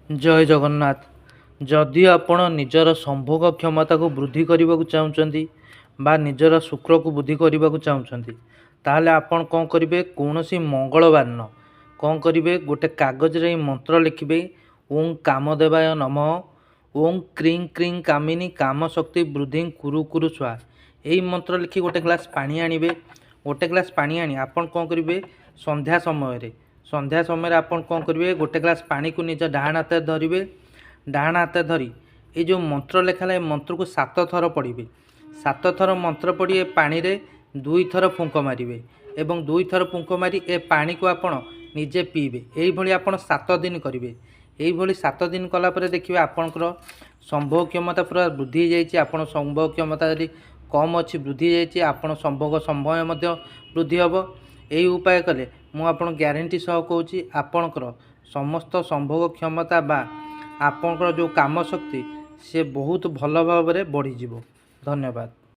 ଜୟ ଜଗନ୍ନାଥ। ଯଦି ଆପଣ ନିଜର ସମ୍ଭୋଗ କ୍ଷମତାକୁ ବୃଦ୍ଧି କରିବାକୁ ଚାହୁଁଛନ୍ତି ବା ନିଜର ଶୁକ୍ରକୁ ବୃଦ୍ଧି କରିବାକୁ ଚାହୁଁଛନ୍ତି, ତାହେଲେ ଆପଣ କ'ଣ କରିବେ? କୌଣସି ମଙ୍ଗଳବାର ଦିନ କ'ଣ କରିବେ? ଗୋଟେ କାଗଜରେ ଏଇ ମନ୍ତ୍ର ଲେଖିବେ, ଓଁ କାମଦେବାୟ ନମଃ, ଓଁ କ୍ରିଂ କ୍ରିଂ କାମିନୀ କାମ ଶକ୍ତି ବୃଦ୍ଧି କୁରୁ କୁରୁ ସ୍ୱାହା। ଏଇ ମନ୍ତ୍ର ଲେଖି ଗୋଟେ ଗ୍ଲାସ୍ ପାଣି ଆଣିବେ। ଗୋଟେ ଗ୍ଲାସ୍ ପାଣି ଆଣି ଆପଣ କ'ଣ କରିବେ? ସନ୍ଧ୍ୟା ସମୟରେ ଆପଣ କ'ଣ କରିବେ? ଗୋଟେ ଗ୍ଲାସ୍ ପାଣିକୁ ନିଜ ଡାହାଣ ହାତରେ ଧରିବେ। ଡାହାଣ ହାତରେ ଧରି ଏଇ ଯେଉଁ ମନ୍ତ୍ର ଲେଖା ହେଲା, ଏ ମନ୍ତ୍ରକୁ 7 ଥର ପଢ଼ିବେ। 7 ଥର ମନ୍ତ୍ର ପଢ଼ି ଏ ପାଣିରେ ଦୁଇଥର ଫୁଙ୍କ ମାରିବେ ଏବଂ ଦୁଇଥର ଫୁଙ୍କ ମାରି ଏ ପାଣିକୁ ଆପଣ ନିଜେ ପିଇବେ। ଏଇଭଳି ଆପଣ 7 ଦିନ କରିବେ। ଏଇଭଳି 7 ଦିନ କଲା ପରେ ଦେଖିବେ, ଆପଣଙ୍କର ସମ୍ଭୋଗ କ୍ଷମତା ପୁରା ବୃଦ୍ଧି ହେଇଯାଇଛି। ଆପଣ ସମ୍ଭୋଗ କ୍ଷମତା ଯଦି କମ୍ ଅଛି, ବୃଦ୍ଧି ହେଇଯାଇଛି। ଆପଣ ସମ୍ଭୋଗ ସମୟ ମଧ୍ୟ ବୃଦ୍ଧି ହେବ। ଏଇ ଉପାୟ କଲେ ମୁଁ ଆପଣଙ୍କୁ ଗ୍ୟାରେଣ୍ଟି ସହ କହୁଛି, ଆପଣଙ୍କର ସମସ୍ତ ସମ୍ଭୋଗ କ୍ଷମତା ବା ଆପଣଙ୍କର ଯେଉଁ କାମ ଶକ୍ତି, ସେ ବହୁତ ଭଲ ଭାବରେ ବଢ଼ିଯିବ। ଧନ୍ୟବାଦ।